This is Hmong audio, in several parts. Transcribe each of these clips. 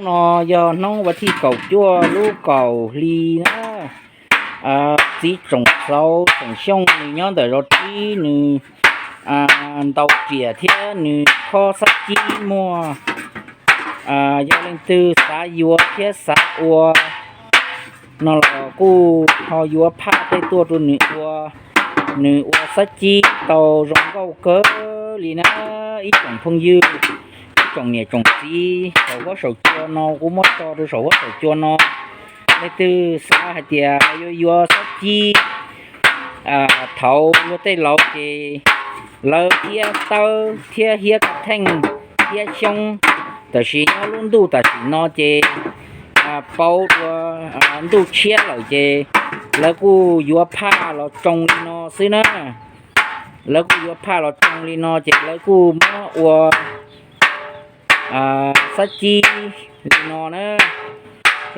Hnub no yog hnub vas thib kaum cuaj lub kaum hli na. Txiv Tsoom Xauv Tsoom Xyooj nws nyob ntawm zos Rib, nws ntaus riam thiab nws khob xab cib muag. Yog leej twg xav yuav thiab xav ua no los kuj ho yuav phaj tej tuaj rau nws ua. Nws ua xab cib tau zoo nkauj kawg li na. Ib tsoom phooj ywg, ib tsoom niam tsoom txiv saum huab saum cua no, kuv muab tso rau saum huab saum cua no. Leej twg xav hais tias yuav yuav xab cib, thaum luag tej laus ces lawv hiab tawb thiab hiab theej, hiab xyoob, tab sis nyob lub ntuj tam sim no ces pauv dua ntuj tshiab lawm ces lawv kuj yuav phaj los tsoo li no xwb na. Lawv kuj yuav phaj los tsoo li no ces lawv kuj muab ua xab cib li no na.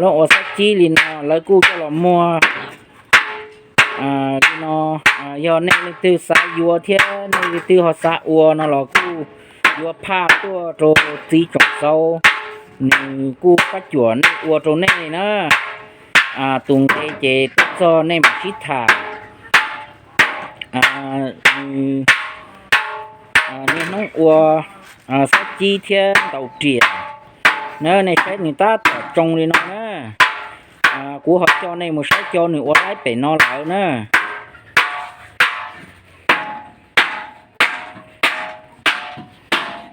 Lawv ua xab cib li no lawv kuj coj los muag li no. Yog nej leej twg xav yuav thiab nej leej twg ho xav ua no los kuj yuav phaj tuaj rau txiv Tsoom Xauv, nws kuj pab cuam nej ua rau nej na. Tus nqe ces tuaj txog nej mam sib tham. Nws niaj hnub ua xab cib thiab ntaus riam na, nej saib nws tab tom tsoo li no na. Kuv ho coj nej mus saib cov nws ua laib pem no lawm na.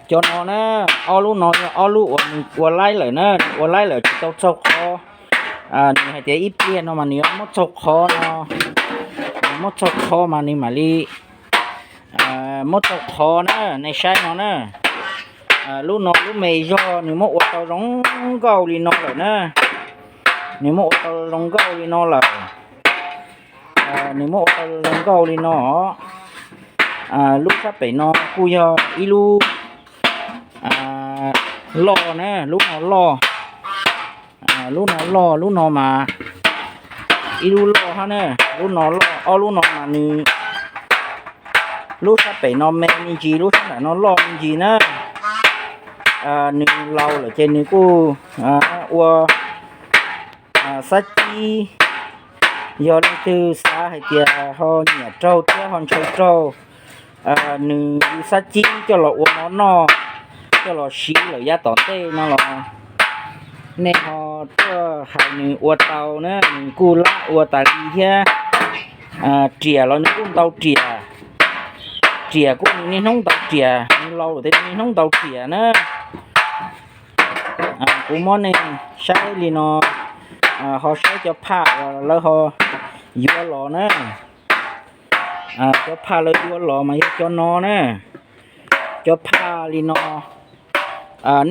Cov no na, ob lub no yog ob lub uas nws ua laib lawm na, nws ua laib lawm tsis tau txaug qhov. Nws hais tias ib pliag no mas nws yuav muab txaug qhov no, muab txaug qhov mas nws mam li muab txaug qhov na, nej saib no na. Lub no lub me zog nws muab ua tau zoo nkauj li no lawm na. Nws muab ua tau zoo nkauj li no lawm. Nws muab ua tau zoo nkauj li no. Lub sab pem no kuj yog ib lub loj na, lub no loj. Lub no loj, lub no mas ib lub loj hab na. Lub no loj, ob lub no mas nws, lub sab pem no me me ntsis, lub sab nram no loj me ntsis na. Nws laus lawm ces nws kuj ua xab cib. Yog leej twg xav hais tias ho nyiam raug thiab ho ntshaw raug nws xab cib coj los ua mov noj, coj los siv lawm yav tom ntej no los nej ho tuaj hais nws ua tau na, nws kuj lab ua tas li thiab. Riam los nws kuj ntaus riam, riam kuj nws niaj hnub ntaus riam, nws laus lawm tias nws niaj hnub ntaus riam na. Kuv muab nej saib li no, ho saib cov phaj uas lawv ho yuav los na. Cov phaj lawv yuav los mas yog cov no na. Cov phaj li no,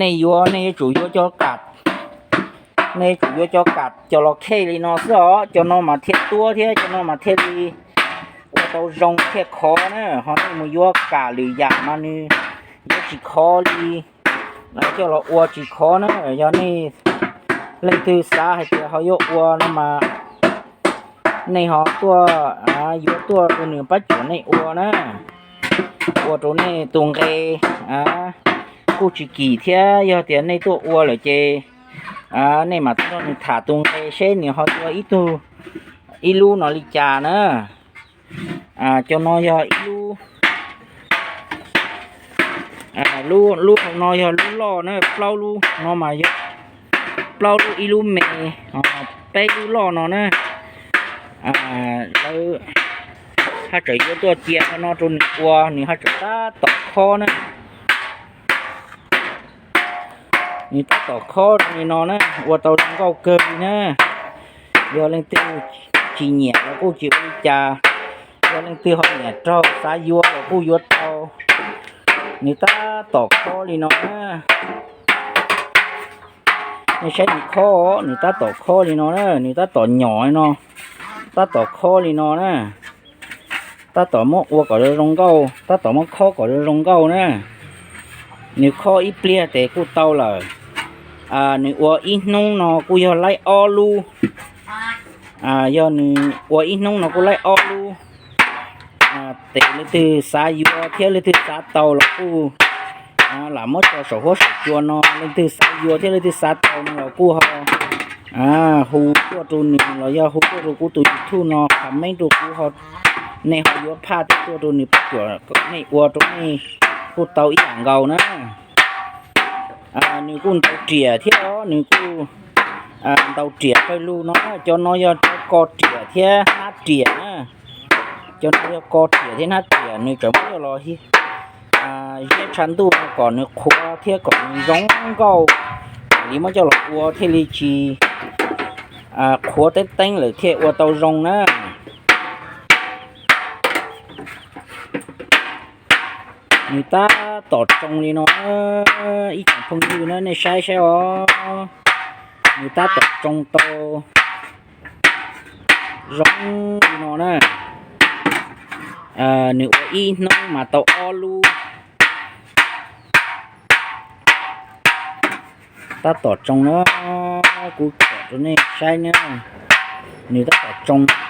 nej yuav nej yuav tsum yuav cov kam, nej yuav tsum yuav cov kam coj los khej li no xwb os. Cov no mas thiaj tuab thiab cov no mas thiaj li ua tau zoo thiaj khov na. Ho nej mus yuav kam lwm yam mas nws yuav tsis khov li, lawv coj los ua tsis khov na. Yog nej leej twg xav hais tias ho yuav ua no mas nej ho tuaj, yuav tuaj rau nws pab cuam nej ua na, ua rau nej tus nqe kuj tsis kim thiab. Yog tias nej tuaj ua lawm ces nej mam tuaj nrog nws tham tus nqe seb nws ho yuav ib tug, ib lub no li cas na. Cov no yog ib lub, lub hauv no yog lub loj na, plaub lub no mas yog plaub lub ib lub me, peb lub loj no na. Lawv haj tseem yuav tuaj cia qhov no rau nws ua, nws haj tseem tab tom khob na. Nws tab tom khob zoo li no na, ua tau zoo nkauj kawg li na. Yog leej twg tsis nyiam los kuj tsis ua li cas, yog leej twg ho nyiam raug xav yuav los kuj yuav tau. Nws tab tom khob li no na. Nej saib nws khob, nws tab tom khob li no na, nws tab tom nyom li no, tab tom khob li no na. Tab tom muab ua kom zoo nkauj, tab tom muab khob kom zoo nkauj na. Nws khob ib pliag tes kuj tau lawm. Nws ua ib hnub no kuj yog laib ob lub. Yog nws ua ib hnub no kuj laib ob lub. Tes leej twg xav yuav thiab leej twg xav tau los kuj lam muab tso saum huab saum cua no, leej twg xav yuav thiab leej twg xav tau no los kuj ho hu tuaj rau nws los yog hu tuaj rau kuv tus YouTube no comment rau kuv, nej ho yuav phaj thiab tuaj rau nws pab cuam kom nej ua rau nej kuj tau ib yam nkaus na. Nws kuj ntaus riam thiab os, nws kuj ntaus riam pawg lug no, cov no yog cov ko riam thiab hnab riam na. Cov no yog ko riam thiab hnab riam, nws tseem muab coj los ziab tshav ntuj no kom nws qhuav thiab kom nws zoo nkauj, li muab coj los ua thiaj li tsis qhuav teeb teeb lawm thiaj ua tau zoo na. Nws tab tom tsoo li no, ib tsoom phooj ywg na, nej saib saib os. Nws tab tom tsoo tau zoo li no na. Nws ua ib hnub mas tau ob lub. Tab tom tsoo na, kuv tsom rau nej saib na. Nws tab tom tsoo.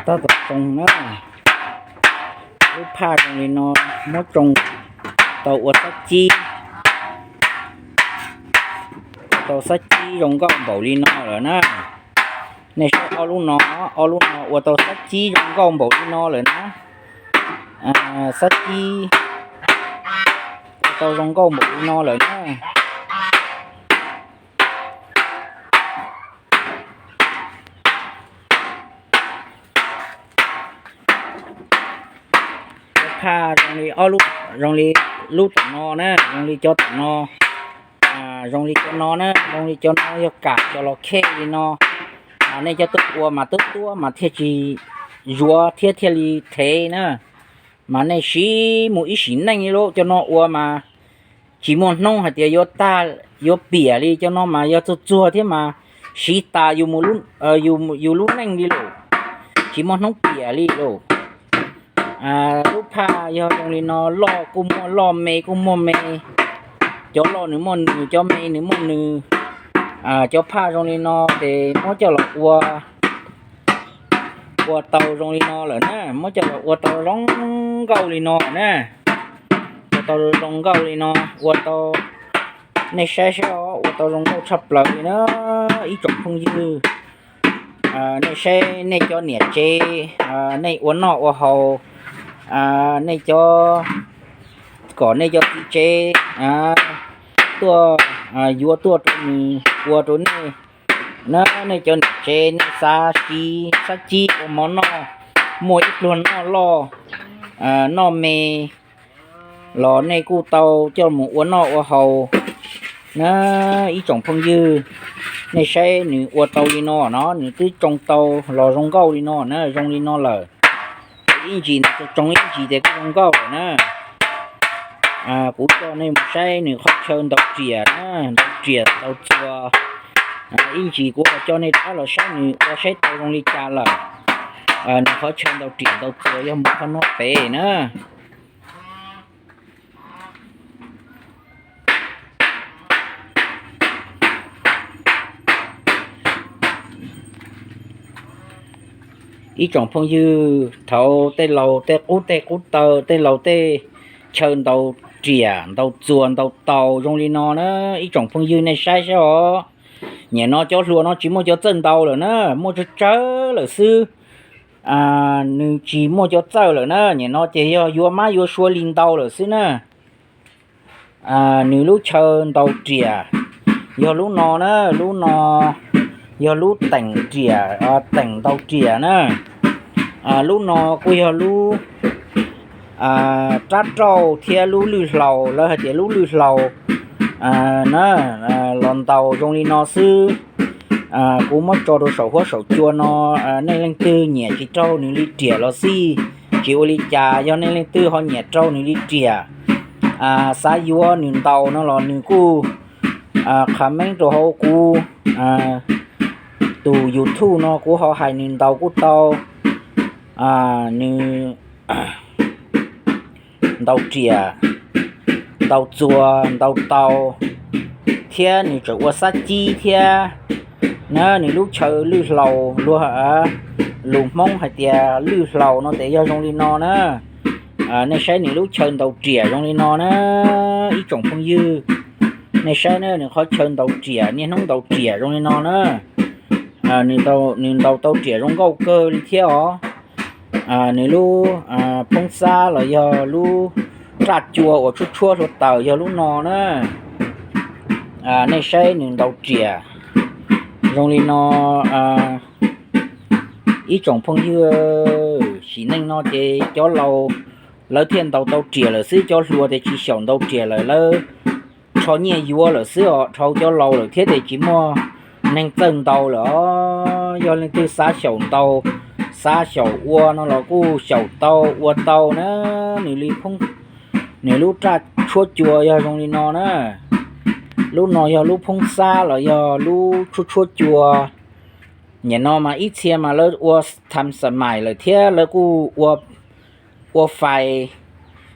Tab tom tsoo na. Lub phaj zoo li no, muab tsoo tau ua xab cib, tau xab cib zoo nkauj npaum li no lawm na. Nej saib ob lub no, ob lub no ua tau xab cib zoo nkauj npaum li no lawm na. Xab cib ua tau zoo nkauj npaum li no lawm na. Cov phaj zoo li ob lub, zoo li lub tom no na, zoo li cov tom no, zoo li cov no na, zoo li cov no yog kam cov los khej li no. Nej cov tuaj ua mas tuab tuab mas thiaj tsis zuav thiab thiaj li thev na. Mas nej siv mus ib sim neej li lauj, cov no ua mas tsis muaj hnub hais tias yuav tag yuav piam li. Cov no mas yog txuag txuag thiab mas siv tas yus lub neej li lauj, tsis muaj hnub piam li lauj. Lub phaj yog zoo li no, loj kuj muaj loj, me kuj muaj me. Cov loj nws muaj nws, cov me nws muaj nws. Cov phaj zoo li no ces muab coj los ua, ua tau zoo li no lawm na, muab coj los ua tau zoo nkauj li no na. Ua tau zoo nkauj li no, ua tau, nej saib saib os, ua tau zoo nkauj tshaj plaws li na ib tsoom phooj ywg. Nej saib nej cov niam tsev, nej ua noj ua haus, nej cov, kom nej cov txiv tsev tuaj, yuav tuaj rau nws ua rau nej na. Nej cov niam tsev nej xav siv xab cib ua mov noj, muaj ib pluag noj loj noj me los nej kuj tau coj mus ua noj ua haus na ib tsoom phooj ywg. Nej saib nws ua tau li no no, nws twb tsoo tau los zoo nkauj li no na, zoo li no lawm. Ib ntsis nws tsoo ib ntsis ces kuj zoo nkauj lawm na. Kuv coj nej mus saib nws qhov chaw ntaus riam na, ntaus riam ntaus txuas. Ib ntsis kuv ho coj nej rov qab los saib nws ua saib tau zoo li cas lawm. Nws qhov chaw ntaus riam ntaus txuas yog mus qhov no pem na. Ib tsoom phooj ywg, thaud tej laus tej qub tej qub taw, tej laus tej chaw ntaus riam ntaus txuas ntaus taus zoo li no na. Ib tsoom phooj ywg nej saib saib os, nim no cov hluas no tsis muaj cov txawj ntaus lawm na, muaj tsawg tsawg lawm xwb. Nws tsis muaj cov txawj lawm na, nim no ces yog yuav mab yuav suav li ntaus lawm xwb na. Nws lub chaw ntaus riam yog lub no na, lub no yog lub teem riam, teem ntaus riam na. Lub no kuj yog lub rab rauj thiab lub lwj hlau, lawv hais tias lub lwj hlau na, los ntaus zoo li no xwb. Kuv muab tso rau saum huab saum cua no, nej leej twg nyiam tsis raug nws li riam los xij, tsis ua li cas, yog nej leej twg ho nyiam raug nws li riam, xav yuav nws ntaus no los nws kuj comment rau hauv kuv tus YouTube no, kuv ho hais nws ntaus kuj tau. Nws ntaus riam, ntaus txuas, ntaus taus, thiab nws tseem ua xab cib thiab na. Nws lub chaw lwj hlau, luag lus Hmoob hais tias lwj hlau no ces yog zoo li no na. Nej saib nws lub chaw ntaus riam zoo li no na, ib tsoom phooj ywg. Nej saib na, nws qhov chaw ntaus riam, niaj hnub ntaus riam zoo li no na. Nws ntaus tau riam zoo nkauj kawg li thiab os. Nws lub phoob xab los yog lub raj cua uas tshuab tshuab hluav taws yog lub no na. Nej saib nws ntaus riam zoo li no. Ib tsoom phooj ywg, sim neej no ces cov laus lawv thiaj ntaus tau riam lawm xwb, cov hluas ces tsis xyaum ntaus riam lawm, lawv rho nyiaj yuav lawm xwb os, dhau cov laus lawm thiab ces tsis muaj neeg txawj ntaus lawm os. Yog leej twg xav xyaum ntaus, xav xyaum ua no los kuj xyaum tau ua tau na. Nws li, nws lub raj tshuab cua yog zoo li no na. Lub no yog lub phoob xab los yog lub tshuab tshuab cua. Nim no mas ib txhia mas lawv ua tham xa mais lawm thiab lawv kuj ua fais,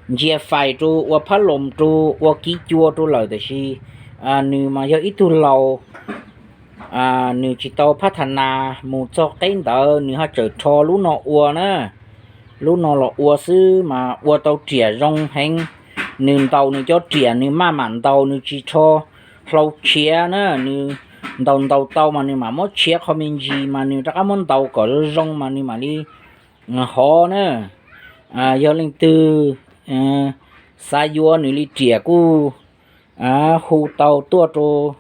ntsia fais rau, ua phab loos rau, ua kiv cua rau lawm, tiam sis nws mas yog ib tug laus, nws tsis tau phab tha nas mus txog qeb ntawd, nws ho tseem rho lub no ua na. Lub no los ua xwb mas ua tau riam zoo heev. Nws ntaus nws cov riam nws maj mam ntaus, nws tsis rho hlau tshiav na. Nws ntaus ntaus tau mas nws mam muab tshiav qho me ntsis mas nws rov qab muab ntaus kom zoo zoo mas nws mam li hov na. Yog leej twg xav yuav nws li riam kuj hu tau tuaj rau,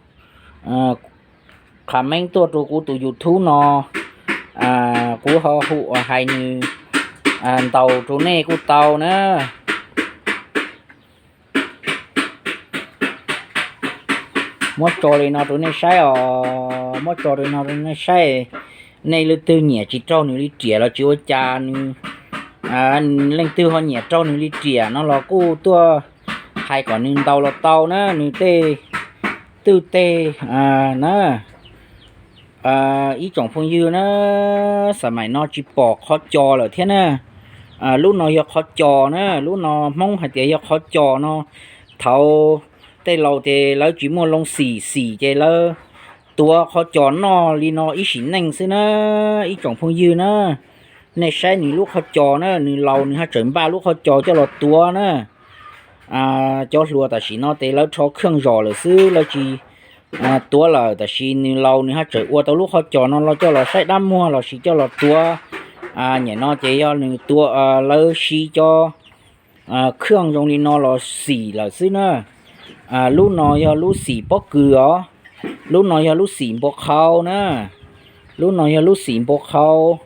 qha meeb tuaj rau kuv tus YouTube no, kuv ho hu hais nws ntaus rau nej kuj tau na. Muab tso li no rau nej saib os, muab tso li no rau nej saib. Nej leej twg nyiam tsis raug nws li riam los tsis ua cas, nws, leej twg ho nyiam raug nws li riam no los kuj tuaj hais kom nws ntaus los tau na, nws tej twj tej na. Ib tsoom phooj ywg na, xa mais no tsis pom qhov cos lawm thiab na. Lub no yog qhov cos na, lub no Hmoob hais tias yog qhov cos no. Thaud tej laus ces lawv tsis muaj loo xim, xim ces lawv tuav qhov cos noj li no ib sim neej xwb na, ib tsoom phooj ywg na. Nej saib nws lub qhov cos na, nws laus nws ho tseem npaj lub qhov cos coj los tuav na. Cov hluas tam sim no ces lawv rho kheej zom lawm xwb, lawv tsis tuav lawm, tab sis nws laus nws ho tseem ua tau lub qhov cos no los coj los saib dab muag lossis coj los tuav. Nim no ces yog nws tuav, lawv siv cov kheej zoo li no los xim lawm xwb na. Lub no yog lub xim pob kws os, lub no yog lub xim npua qhauv na, lub no yog lub xim npua qhauv,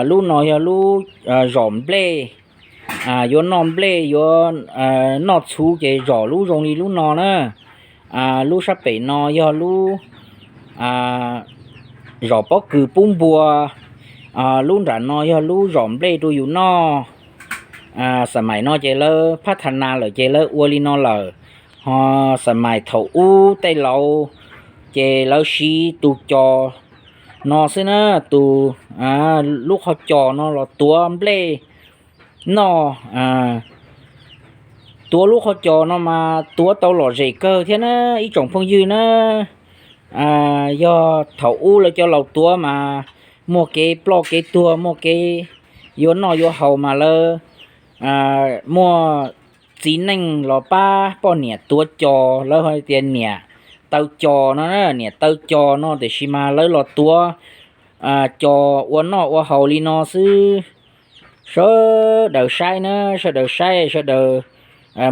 lub no yog lub zom nplej, yuav noj nplej yuav noj txhuv ces zom lub zoo li lub no na. Lub sab pem no yog lub zom pob kws pub npua, lub nram no yog lub zom nplej rau yus noj. Xa mais no ces lawv phab tha nas lawm ces lawv ua li no lawm, ho xa mais thaum ub tej laus ces lawv siv tus cos no xwb na, tus, lub qhov cos no los tuav nplej noj. Tuav lub qhov cos no mas tuav tau lom zem kawg thiab na, ib tsoom phooj ywg na. Yog thaum ub lawv cov laus tuav mas muaj kev ploj kev tuag, muaj kev yuav noj yuav haus mas lawv muaj txiv neej los pab poj niam tuav cos, lawv ho tias niam taw cos no, niam taw cos no, tiam sis mas lawv los tuav cos ua noj ua haus li no xwb. Sawv daws saib na, sawv daws saib, sawv daws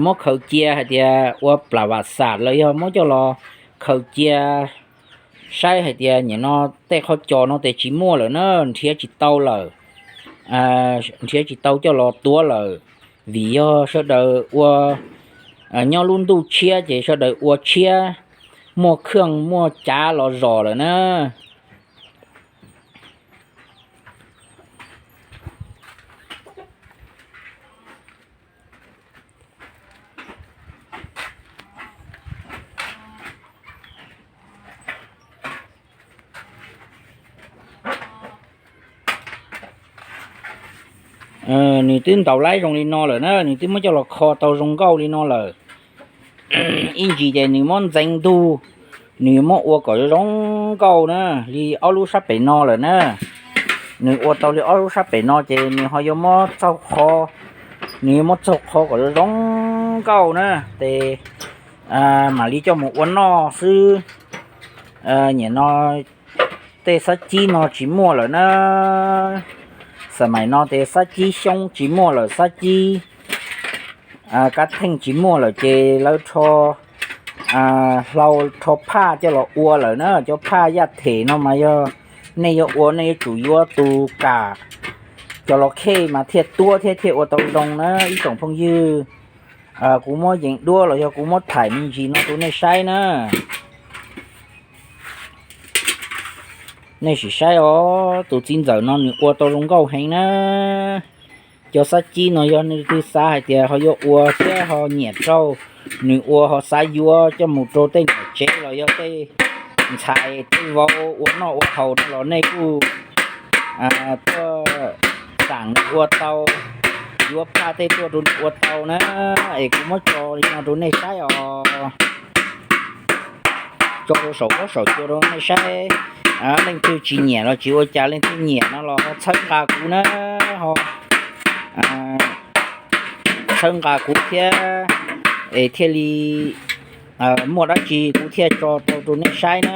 muab khaws cia hais tias ua plam vam xam los yog muab coj los khaws cia saib hais tias nim no tej qhov cos no ces tsis muaj lawm na, nrhiav tsis tau lawm, nrhiav tsis tau coj los tuav lawm, vim yog sawv daws ua, nyob lub ntuj tshiab ces sawv daws ua tshiab, muaj kheej muaj cav los zom lawm na. Nws twb ntaus laib zoo li no lawm na, nws twb muab coj los kho tau zoo nkauj li no lawm. ib ntsis ces nws muab ntxeev ntug, nws muab ua kom zoo nkauj na, li ob lub sab pem no lawm na. Nws ua tau li ob lub sab pem no ces nws ho yuav muab txaug qho, nws yuav muab txaug qho kom zoo nkauj na, ces mam li coj mus ua noj xwb. Nim no tej xab cib no tsis muaj lawm na. Xab maim no ces xab cib xyoob tsis muaj lawm, xab cib kab theej tsis muaj lawm ces lawv rho hlau rho phaj coj los ua lawm na. Cov phaj yaj them no mas yog nej yuav ua nej yuav tsum yuav tus kam cov los khej mas thiaj tuab thiab thiaj ua tau zoo na ib tsoom phooj ywg. Kuv muab yees duab los yog kuv muab thaim me ntsis no rau nej saib na. Nej sim saib os, tus txiv ntxawm no nws ua tau zoo nkauj heev na. Cov xab cib no yog leej twg xav hais tias ho yuav ua thiab ho nyiam rau, nws ua ho xav yuav coj mus rau tej niam tsev los yog tej ntxhais tej vauv ua noj ua haus no los nej kuj tuaj xam nws ua tau, yuav phaj tej tuaj rau nws ua tau na. Es kuv muab tso li no rau nej saib os, tso rau saum huab saum cua rau nej saib. Leej twg tsis nyiam los tsis ua cas, leej twg nyiam no los ho txhawb nqa kuv na, ho txhawb nqa kuv thiab es thiaj li muaj dab tsi kuv thiaj tso tau rau nej saib na.